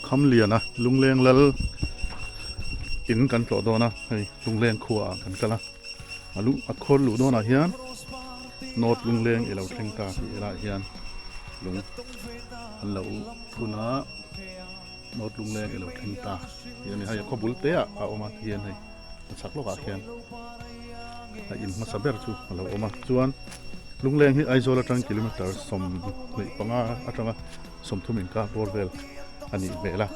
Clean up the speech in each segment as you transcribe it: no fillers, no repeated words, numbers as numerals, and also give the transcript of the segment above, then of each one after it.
Khamliana Lungleng Lal in kan tlawh dawn a, hei Lungleng khua ah kan kal a, a lu a khawl luh dawnah hian North Lungleng i lo thleng ta tih elah hian lung an lo phun a, North Lungleng i lo thleng ta tih a ni. Hei a khaw bul te ah a awm a tihian hei a chhak lawkah khian a in hmasa ber chu a lo awm a, chuan Lungleng hi Aizawl atang kilometer 25 atanga 30 inkar bawr vel a nih hmel a,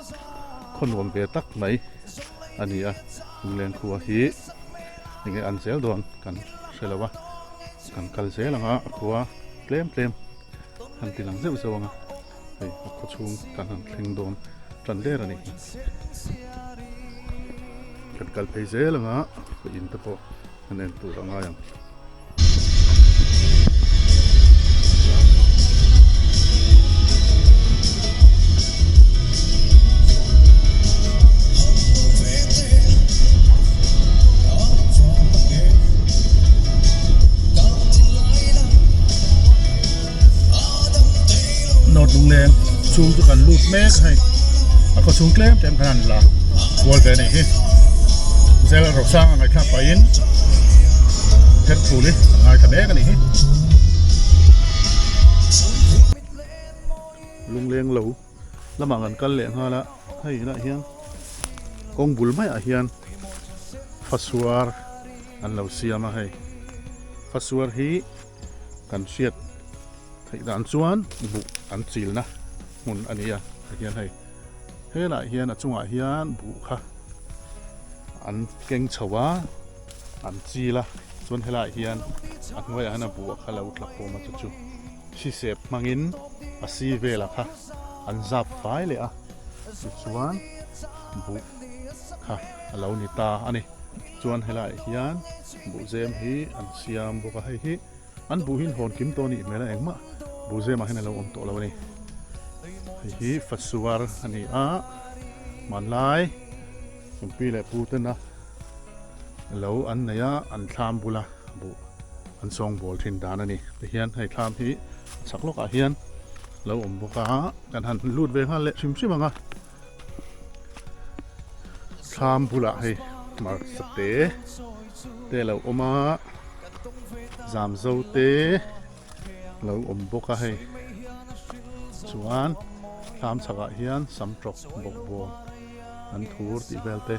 khaw nuam ve tak mai a ni a, Lungleng khua hi enge an zel dawn kan hre lo a, kan kal zel ang a, a khua tlem tlem han ti lang zeuh zeuh ang a, hei a khaw chhung kan han thleng dawn tan der a nih hi. Kan kal phei zel ang a, in te pawh an en tur a ngai ang. North Lungleng chhung chu kan lut mek hei a khaw chhung tlem tlem khan an la kual ve a nih hi zel rosang a ngaihthlak pahin phet phul hi an ngaithla mek a nih hi. Lungleng lo lamah kan kal leh nghal a hei inah hian kawng bul maiah hian fasuar an lo siam a hei fasuar hi kan hriat theih dan chuan buh an chilna hmun a ni a tihian hei helaiah hian a chungah hian buh kha an keng chho a an chil a chuan helaiah hian a hnuaiah hian a buh kha a lo tla khawm a chu chu hrisep hmangin a si velah kha an zap fai leh a tichuan buh kha a lo ni ta a ni chuan helaiah hian buhzem hi an siam bawk a hei hi An buh hi hawn kim tawh a nih hmel a engmah buh zemah hian a lo awm tawh lo a ni. Hei hi fasuar a ni a, hmanlai kum pi leh pu tena lo an nei a, an thlam bula buh an sawngbawl thin dan a ni. Tihian hei thlam hi a chhak lawkah hian lo awm bawk a, kan han lut ve nghal leh hrim hrim ang a. Thlam bulah hei hmarcha te te a lo awm a zamzo te a lo awm bawk a hei chuan thlam chhakah hian sam tawk bawk bawm an thur tih vel te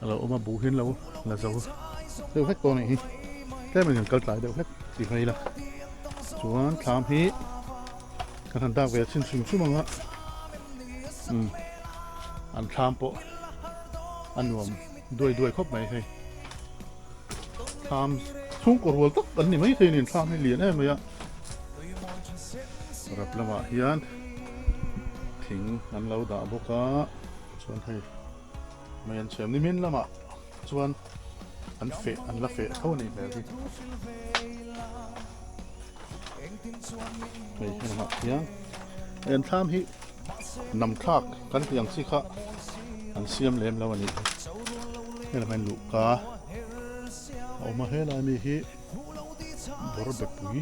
a lo awm a buh hi an lo la zo deuh hlek tawh a nih hi tlem in kan kal tlai deuh hlek tih mai ila chuan thlam hi. Kan han dak ve chin hrim hrim ang a, umm an thlam pawh a nuam duai duai khawp mai hei. Thlam chhungkaw rual tak an ni maithei a ni, thlam hi lian em mai a. Rap lamah hian thing an lo dah bawk a, chuan hei mai an chhem ni min lamah chuan an feh an la feh tho a nih hmel hi. Hei hmunah hian an thlam hi nam thlak kan tih ang chi kha an siam lem lo a nih hi hei lamah hian luhka a awm a helai mi hi bawr bepui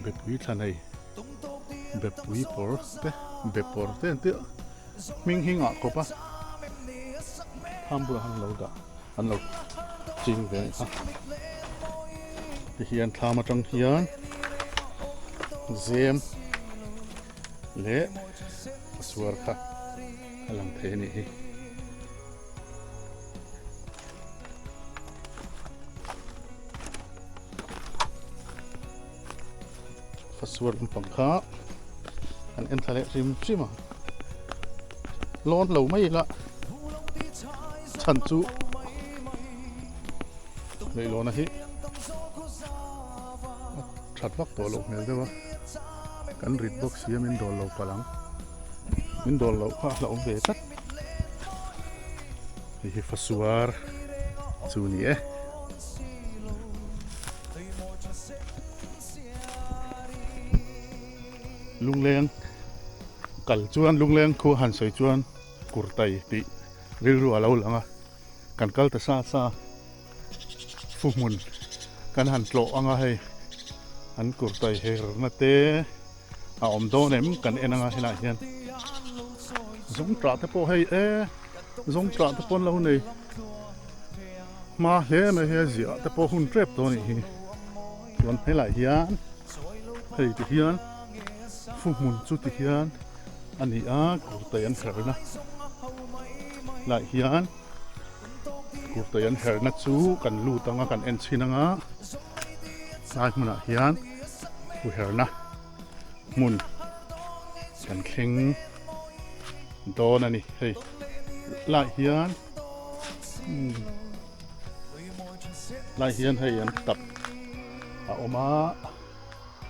bepui thla nei bepui pawr te be pawr te an tih hming hi ngah khawp a thlam bulah hian an lo dah. An lo ching ve a tihian thlam atang hian zem leh a suar kha a lang thei a nih hi. Fasuar lampang kha kan en thla leh hrim hrim a lawn lo mai ila chhan chu leihlawna hi a that vak tawh loh hmel deuh a kan rit bawk si a min dawl lo palh ang min dawl loh kha a hlauhawm ve tlat hei hi fasuar chu a ni e. Lungleng kal chuan lungleng khu han sawi chuan kurtai tih rilru a lo lang a, kan kal ta sa sa fu hmun kan han tlawh ang a hei an kurtai herna te a awm dawn em kan en ang a helaiah hian. Zawngṭah te pawh hei e zawngṭah te pawh an lo nei hma hle mai hei a ziah te pawh hun tep tawh a nih hi chuan helaiah hian hei ti hian fu hmun chu ti hian a ni a kurtai an herna laiah hian kurtai an herna chu kan lut anga kan en chhin anga tlai hmunah hian fu herna. Hmun kan thleng dawn a ni hei lai hian lai hian hei an tap a awm a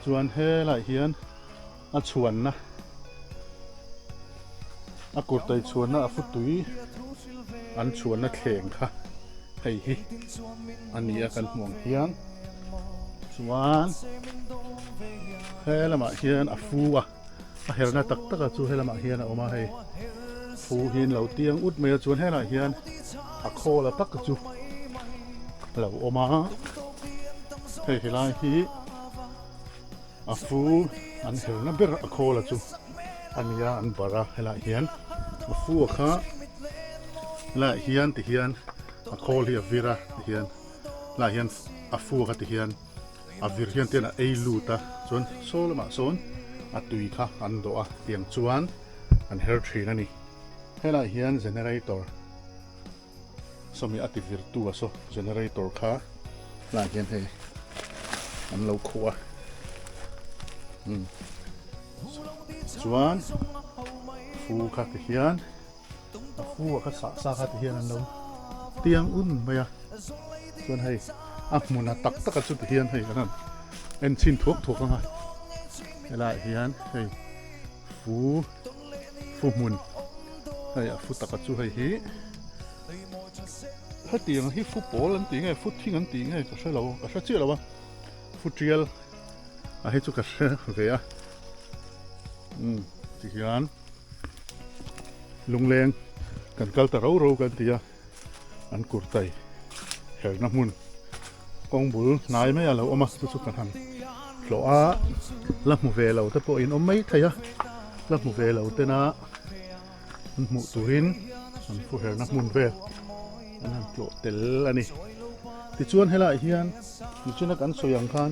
chuan helai hian a chhuanna a kurtai chhuanna a futui an chhuanna thleng kha hei hi a ni a kan hmuh ang hian chuan he lamah hian a fu a a herna tak tak a chu he lamah hian a awm a hei fu hi an lo tiang ut mai a chuan helaiah hian a khawl a tak chu a lo awm a hei helai hi a fu an herna ber a khawl a chu a nia an barh a helaiah hian a fu a kha helaiah hian ti hian a khawl hi a vir a ti hian helaiah hian a fu a kha ti hian a vir hian tian a ei lut a chuan saw lamah sawn a tui kha an dawh a tiang chuan an her thin a ni helaiah hian generator Sawmi a ti virtu a saw generator kha tlaiah hian hei an lo khuh a umm chuan fu kha ti hian a fu a kha sah sa kha ti hian an lo tiang un mai a chuan hei a hmun a tak tak a chu ti hian hei kan han en chhin thuak thuak ang a helaiah hian hei fu. Fu hmun hei a fu taka chu hei hi hetiang hi fu pawl an tih nge fu thing an tih nge ka hre lo ka hre chiah lo a fu tial a hei chu ka hre ve a umm ti hian lungleng kan kal ta ro ro kan ti a an kurtai herna hmun kawng bul hnai mai a lo awm a chu chu kan han tlawh a la hmu ve lo te pawh in awm mai thei a la hmu ve lo tena an hmuh turin an fu herna hmun vel an han tlawh tel a ni tichuan helaiah hian nichina kan sawi ang khan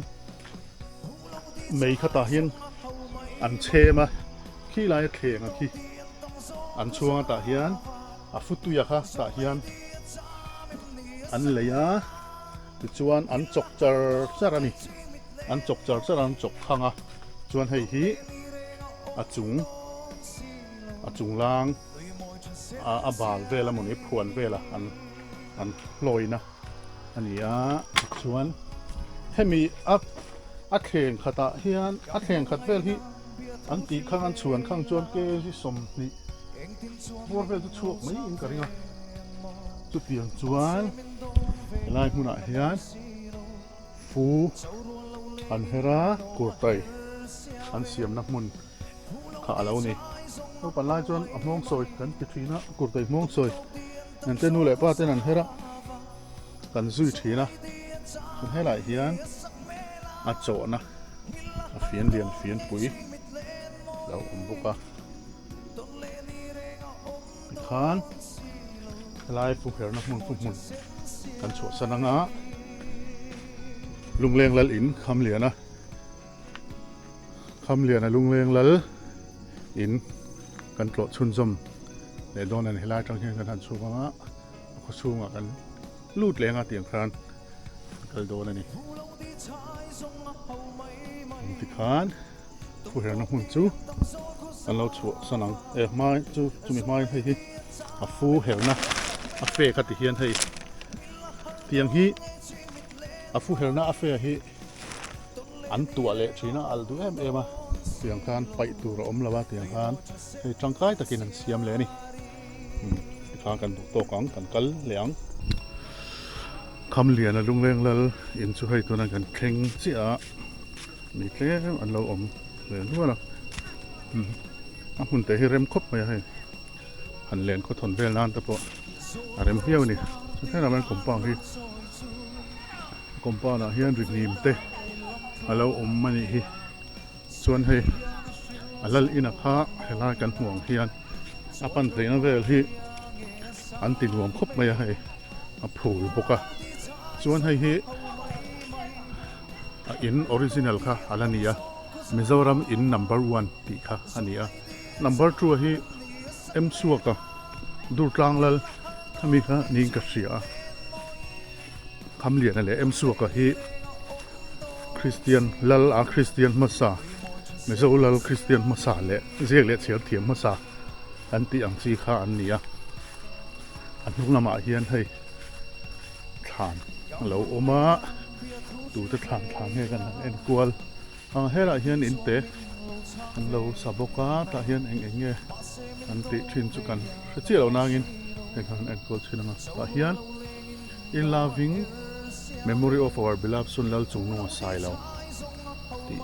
mei khatah hian an chhem a khi laia thleng a khi an chhuang a tah hian. A futuia kha tah hian an lei a tichuan an chawk char char a ni an chawk char char a an chawk khang a chuan hei hi a chung a chung lang a bal vel a mawni phuan vel a an an hlawina a ni a tichuan hemi a a thleng khatah hian a thleng khat vel hi an tih khang an chhuan khang chuan kg 20 Bawr vel chu chhuak mai in ka ring a, chutiang chuan helai hmunah hian fu an her a, kurtai an siamna hmun kha a lo ni. Naupan lai chuan a hmawng sawi kan ti thin a, kurtai hmawng sawi an te nu leh pa ten an her a, kan zui thin a, chuan helaiah hian a chawhna a fian lian fianpui a lo awm bawk a. Tikhan helai pu herna hmun pu hmun kan chhuahsan anga Lungleng lal in Khamliana Khamliana Lungleng lal in kan tlawh chhunzawm leh dawn a ni. Helai atang hian kan han chhuk anga a khaw chhungah kan lut leng a tiang khan kan kal dawn a ni. Tikhan. Thuherna hmun chu an lo chhuah san ang e hmai chu chumi hmai hei hi a fu herna a fe kha ti hian hei tiang hi a fu herna a fe hi an tuah leh thin a al duh em em a tiang khan paih tur a awm lo a tiang khan hei tangkai takin an siam leh a ni tikhan kan duh tawk ang kan kal leh ang. Khamliana Lungleng Lal in chu hei tuna kan thleng chiah a. Mi tlem an lo awm ve nual a a hmun te hi rem khawp mai a hei han len khaw thawn vel nan te pawh a rem viau a ni chu thleng ah compound hi compound ah hian rihnim te a lo awm a nih hi chuan hei a lal inah kha helai kan hmuh ang hian. A pan theihna vel hi an ti nuam khawp mai a hei a phul bawk a chuan hei hi a in original kha a la ni a Mizoram in number one tih kha a ni a number two hi M Suaka Durtlang lal ami kha niin ka hria a Khamliana leh M Suaka hi Kristian lal a Kristian hmasa Mizo lal Kristian hmasa leh ziak leh chhiar thiam hmasa an tih ang chi kha an ni a a hnung lamah hian hei thlan a lo awm a tute thlan thla nge kan han en kual ang helaiah hian in te an lo sa bawk a tah hian eng eng nge an tih thin chu kan hre chiah loh nangin hei khan an enkawl thin ang a tah hian in loving memory of our beloved son lal chung nunga sai lo tih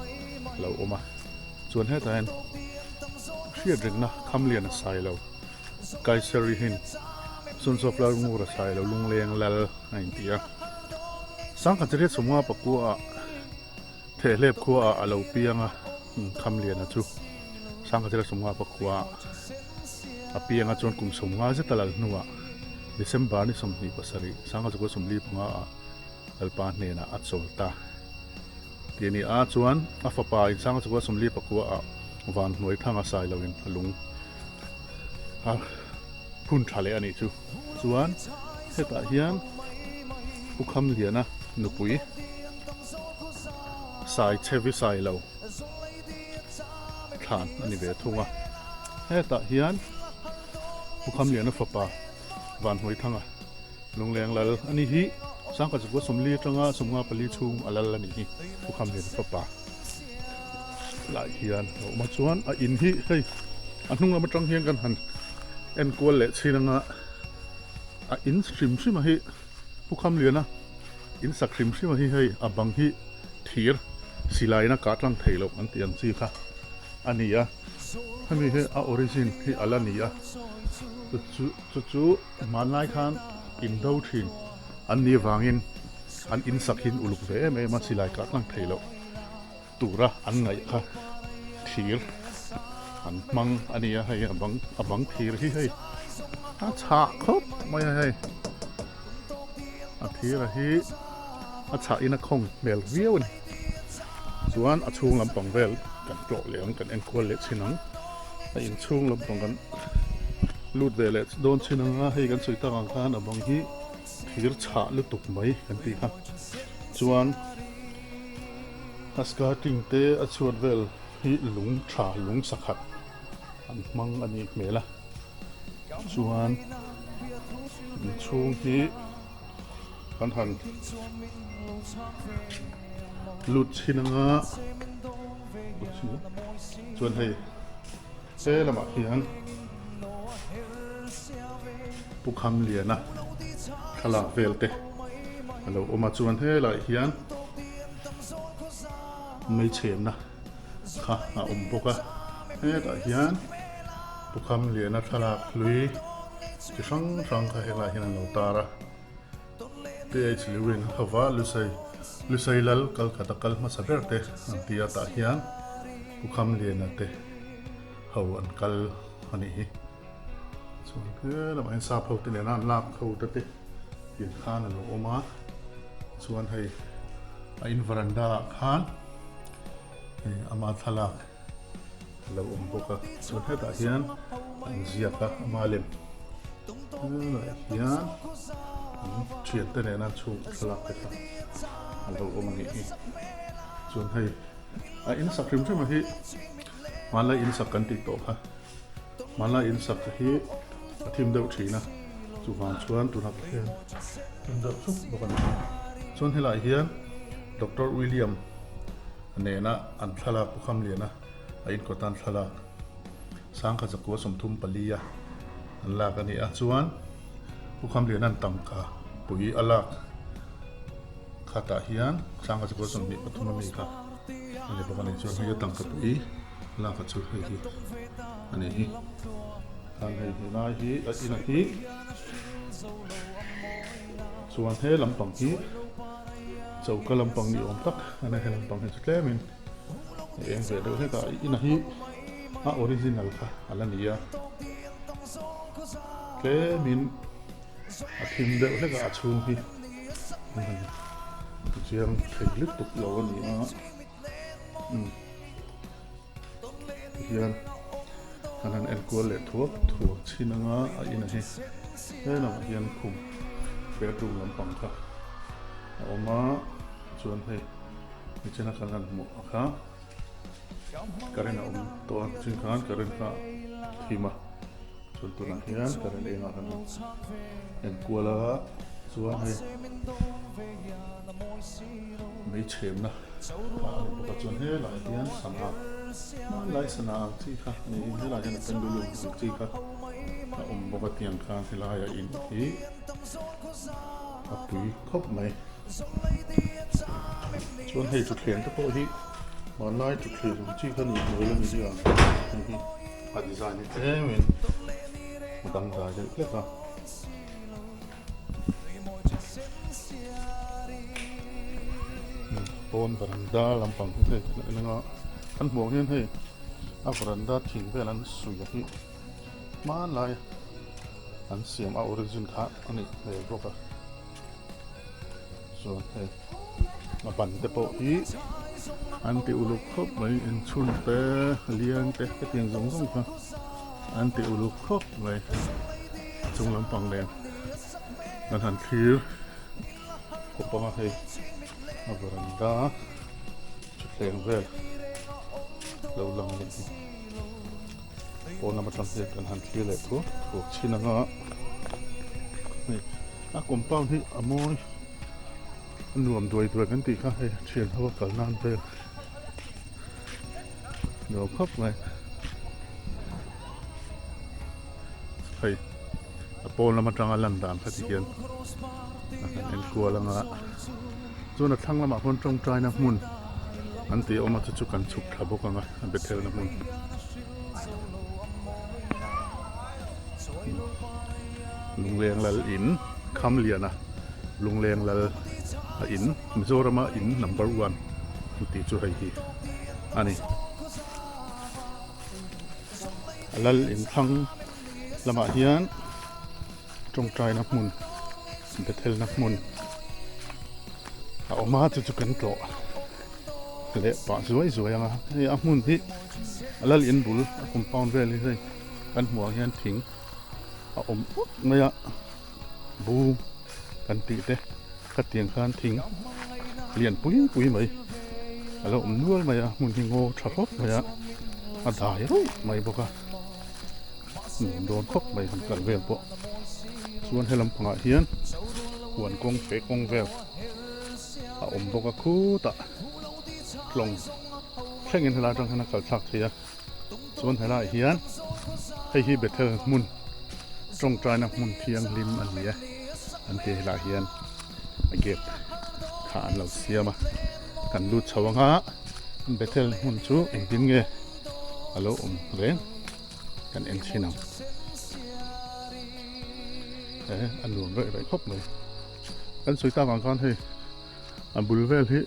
a lo awm a chuan hetah hian hriat rengna kham lian a sai lo Kaisari hin Sons of Lal Ngur a sai lo lungleng lal a inti a sangkhat riat sawmnga pakua ah Thehlep khua ah a lo piang a Khamliana chu Sangkhatira Sawmnga pa khua ah a piang a chuan kum 50 zet a lal hnuah December ni 27 1945 ah Lalpa hnenah a chawl ta tih a ni a chuan a fapa in 1949 ah van hnuai thanga sai loin a lung a phun tha leh a nih chu chuan hetah hian Pu Khamliana nupui Sai chhevi sai lo thlan a ni ve thung a hetah hian Pu Khamliana fapa Vanhnuaithanga Lungleng lal a ni hi Sangkhat zakua 40 atanga 54 chhung a lal a nih hi Pu Khamliana fapa lai hian a awm a chuan a in hi hei a hnung lam atang hian kan han enkual leh chhin anga a in hrim hrim a hi Pu Khamliana In sak hrim hrim a hi hei a bang hi thir silai in a kah tlang thei loh an tih ang chi kha a ni a, hemi hi a origin hi a la ni a, chu chu chu chu hmanlai khan in do thin an nih vangin an in sak hi an uluk ve em em a silai kah tlang thei loh tura an ngaih kha thir an hmang a ni a hei a bang a bang thir hi hei a chhah khawp mai a hei a thir a hi a chhah in a khawng hmel viau a ni chuan a chhung lampang vel kan tlawh leh ang kan enkual leh chhin ang a inchhung lampang kan lut ve leh dawn chhin ang a hei kan sawi tak ang khan a bang hi thir chhah lutuk mai kan tih kha chuan. A skirting te a chhuat vel hi lung tha lung sakhat an hmang a nih hmel a chuan inchhung hi kan han lut chhin anga chuan hei he lamah hian Pu Khamliana thlalak vel te a lo awm a chuan helaiah hian meichhemna kha a awm bawk a hetah hian Pu Khamliana thlalak hlui chi hrang hrang kha helaiah hian an lo tar a PH Lewin a hova Lusei Lusei lal kalkhat a kal hmasa ber te an ti a tah hian Pu Khamliana te ho an kal a nih hi. Chuan helamah hian sap ho te nena an lak ho te te pian khan a lo awm a chuan hei a in veranda ah khan hei ama thlalak a lo awm bawk a chuan hetah hian an ziak a ama lem helaiah hian an thian te nena chhung thlalak te kha a lo awm a nih hi chuan hei a in sak hrim hrim a hi hmanlai in sak kan tih tawh kha. Hmanlai in sak hi a thim deuh thin a, chuvang chuan tunah pawh hian thim deuh chuk bawk a ni. Chuan helaiah hian Doctor William nena an thlalak Pu Khamliana a inkawt a an thlalak Sangkhat zakua 34 a an lak a ni a, chuan Pu Khamliana'n tangka pui a lak khatah hian Sangkhat zakua 23 ami kha a ni bawk a ni. Chuan hei a tangka pui. Lak a chu hei hi a ni hi khan hei helai hi a in a hi chuan he lampang hi choka lampang ni awm tak a ni he lampang hi chu tlem in a eng ve deuh hlek a in a hi a original kha a la ni a. Tlemin a thim deuh hlek a, a chhung hi an chiang thei lutuk lo a ni a. Umm tihian kan han enkual leh thuak thuak chhin anga a in a hi he lamah hian khum bedroom lampang kha a awm a chuan hei nichina kan han hmuh a kha current a awm tawh a nichin khan current kha thim a chuan tunah hian current engah kan enkual a chuan hei mei chhemna kha a ni bawk a chuan helaiah hian sana hmanlai sana ang chi kha niin helaiah hian a pendulum ang chi kha a awm bawk a tiang khan helaiah in hi a pui khawp mai chuan hei thutthleng te pawh hi hmanlai thutthleng ang chi kha nih hmel a ni a hei hi a design hi tlem in a dangdai deuh hlek a. Pawn varanda lampang hi hei kan en anga kan hmuh ang hian hei a varanda thing vel an suih a hi hmanlai an siam a origin kha a nih hmel bawk a chuan hei a ban te pawh hi an ti uluk khawp mai inchhun te liang te hetiang zawng zawng kha an ti uluk khawp mai. A chung lampang nen kan han thlir khawp ang a hei a veranda thutthleng vel lo lang leh hi pawn lam atang hian kan han thlir leh thuak thuak chhin ang a hei a compound hi a mawi a nuam duai duai kan tih kha hei thian ho a kal nan vel nuam khawp mai. Hei a pawn lam atanga lan dan kha ti hian a han en kual anga chuan a thlang lamah khawn tawngtaina hmun an tih awm a chu chu kan chhuk thla bawk anga a Bethel-na hmun. Lungleng lal in Khamliana Lungleng lal a in Mizorama in number one an tih chu hei hi a ni. A lal inthlang lamah hian tawngtaina hmun Bethelna hmun a awm a chu chu kan tlawh leh pah zuai zuai ang a hei a hmun hi a lal in bul a compound vel hi hei kan hmuh ang hian thing a awm ut mai a bu kan tih te khatiang khan thing lian pui pui mai a lo awm nual mai a hmun hi ngaw tha hlawp mai a a dai ruih mai bawk a nuam dawn khawp mai han kal vel pawh chuan helam pangah hian huan kawng feh kawng vel a awm bawk a khutah tlawng thlengin helai atang hian a kal thlak thei a. Chuan helaiah hian hei hi Bethel hmun tawngtaina hmun thianghlim a ni a an ti helaiah hian a gate kha an lo siam a kan lut chho ang a Bethel hmun chu engtin nge a lo awm reng kan en thin ang e a nuam reuh reuh khawp mai kan sawi tak ang khan hei a bul vel hi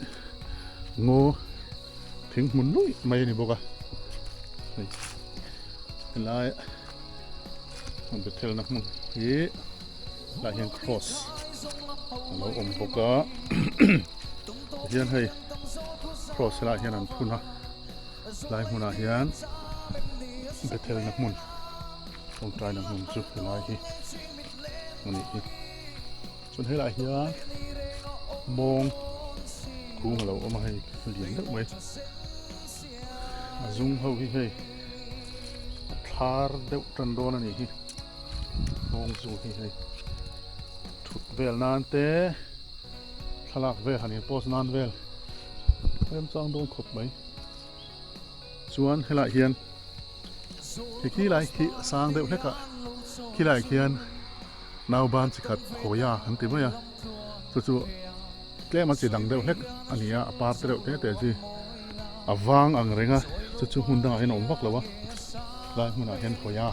ngaw. Thing hmun luih mai a ni bawk a hei helai Bethel na hmun hi lah hian cross a lo awm bawk a tihian hei cross helaiah hian an phun a helai hmunah hian Bethel na hmun tawngtai na hmun chu helai hi a nih hi. Chuan helaiah hian mawng kung a lo awm a hei lian deuh mai a zum ho hi hei a thlar deuh tan dawn a nih hi mawng zu hi hei thut vel nan te thlalak vel han in post nan vel remchang dawn khawp mai chuan helaiah hian Khi khi lai khi a sang deuh hlek a, khi laiah khian nauban chi khat hawi a an ti mai a, chu chu tlem a chi dang deuh hlek a ni a, a par te reuh te te chi a vang ang reng a, chu chu hmun dangah hian a awm vak lo a, lai hmunah hian hawi a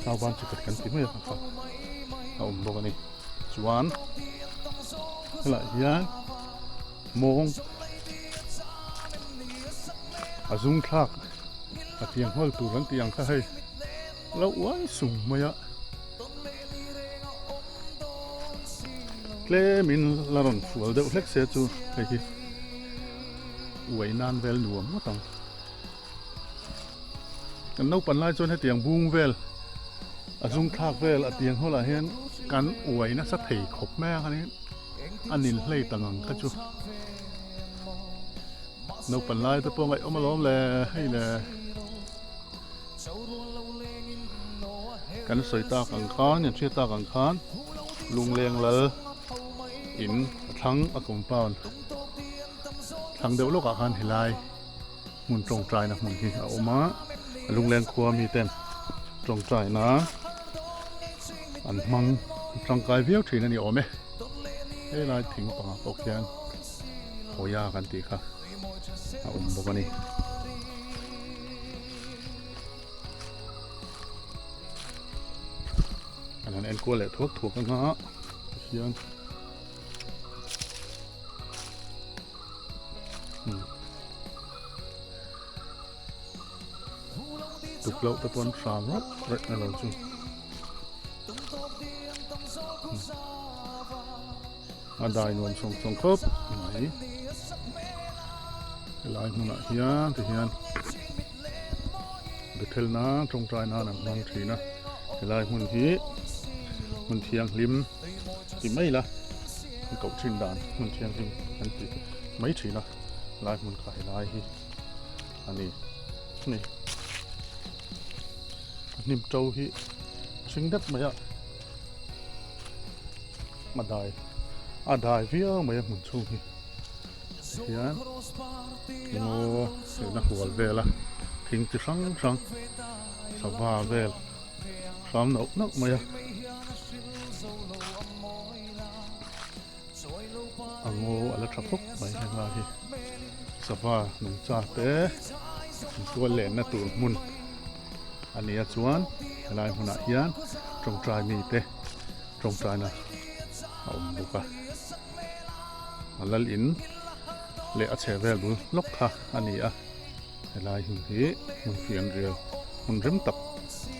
nauban chi khat kan ti mai a kha a awm bawk a ni chuan helaiah hian mawng. A zung thlak a tiang hawl tur an tih ang kha hei Lo uai sung mai a. Tlemin la rawn fual deuh hlek se chu hei hi uai nan vel nuam ngawt ang. Kan naupan lai chuan hetiang bung vel a zung thlak vel a tiang hawlah hian kan uai nasa thei khawp mai a khanin a nin hlei ta ngang kha chu. Naupan lai te pawh ngaihawm alawm le hei le. Kan sawi tak ang khan, kan hriat tak ang khan Lungleng lal in a thlang a compound thlang deuh lawkah khan helai hmun tawngtaina hmun hi a awm a, Lungleng khua mi ten tawngtaina an hmang tangkai viau thin a ni awm e. Helai thing pangah pawh khian Hawia kan tih kha a awm bawk a ni. An han enkual leh thuak thuak anga tihian tukloh te pawn hram rawp rep na lo chu. A dai nuam sawng sawng khawp mai. Helai hmunah hian ti hian Bethel nan tawngtai nan an hmang thin a. Helai hmun hi hmun thianghlim ti mai ila an koh thin dan hmun thianghlim an ti mai thin a. Helai hmun kha helai hi a ni. Ni a hnim to hi hring deuh mai a. A dai a dai viau mai a hmun chhung hi tihian ngaw sehna hual vel a thing chi hrang hrang sava vel hram nauh nauh mai a a ngaw a la tha khawp mai henglai hi sava nungcha te intual lenna tur hmun a ni a chuan helai hmunah hian tawngtai mite tawngtaina a awm bawk a a lal in leh a chheh vel bul lawk kha a ni a helai hun hi hmun fian rial hmun rem tak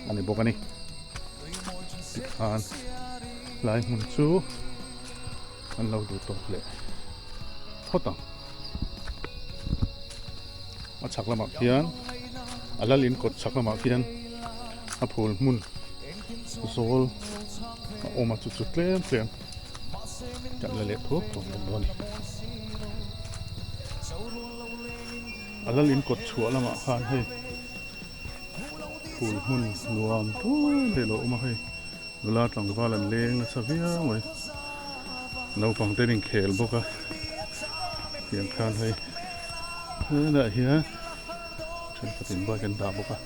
a ni bawk a ni tikhan helai hmun chu an lo duh tawk leh phawt ang a chhak lamah khian a lal in kawt chhak lamah khian a phul hmun zawl a awm a chu chu tlem tlem kan la leh thuak thuak bawk dawn a ni a lal in kawt chhuah lamah khan hei phul hmun nuam tuai leh lo awm a hei nula tlangval an leng nasa viau mai naupang te an inkhel bawk a tiang khan hei helaiah hian thenkhat in bike an dah bawk a.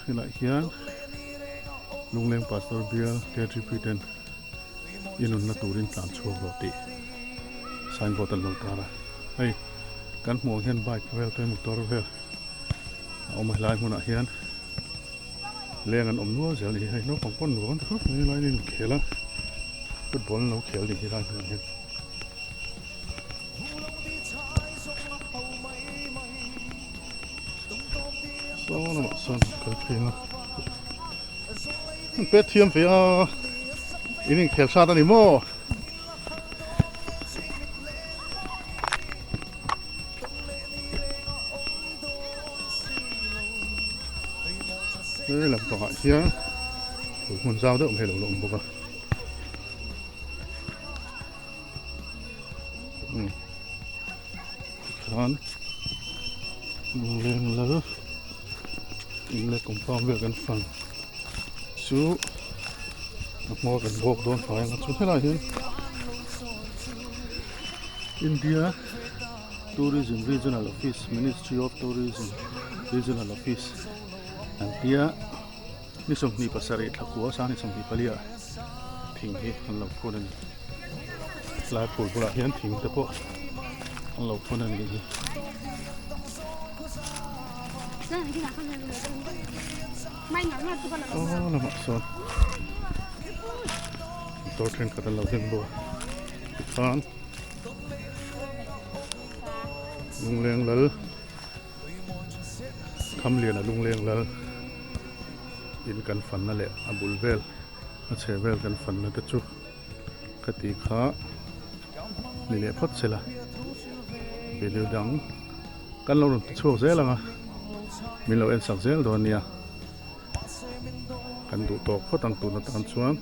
Helaiah hian Lungleng Pastor Bial KTP ten i nunna turin tlan chhuak rawh tih signboard an lo tar a. Hei kan hmuh ang hian bike vel te motor vel a awm a helai hmunah hian leng an awm nual zel a ni hi. Hei naupang pawn nuam an ti khawp mai a helai in khel a football an lo khel a ni helai hmunah hian. Saw lamah sawn kal phei ang a an pet thiam ve a in inkhel hrat a ni maw he lampangah hian hmun zau deuh mai a lo la awm bawk a. Tikhan lungleng lal in leh compound vel kan fan chu a hmawr kan bawk dawn fai ang a chu helaiah hian India Tourism Regional Office Ministry of Tourism Regional Office an tia ni 27 thla kua 24 ah thing hi an lo phun a ni. Lai phul bulah hian thing te pawh an lo phun a nih hi. Aw lamah sawn motor thenkhat an lo ding bawk a tikhan Lungleng lal Khamliana Lungleng lal. In kan fanna leh a bul vel a chheh vel kan fanna te chu ka tih kha ni leh phawt se la video dang kan lo rawn ti chhuak zel ang a min lo en sak zel dawn nia kan duh tawk phawt ang tun atan chuan.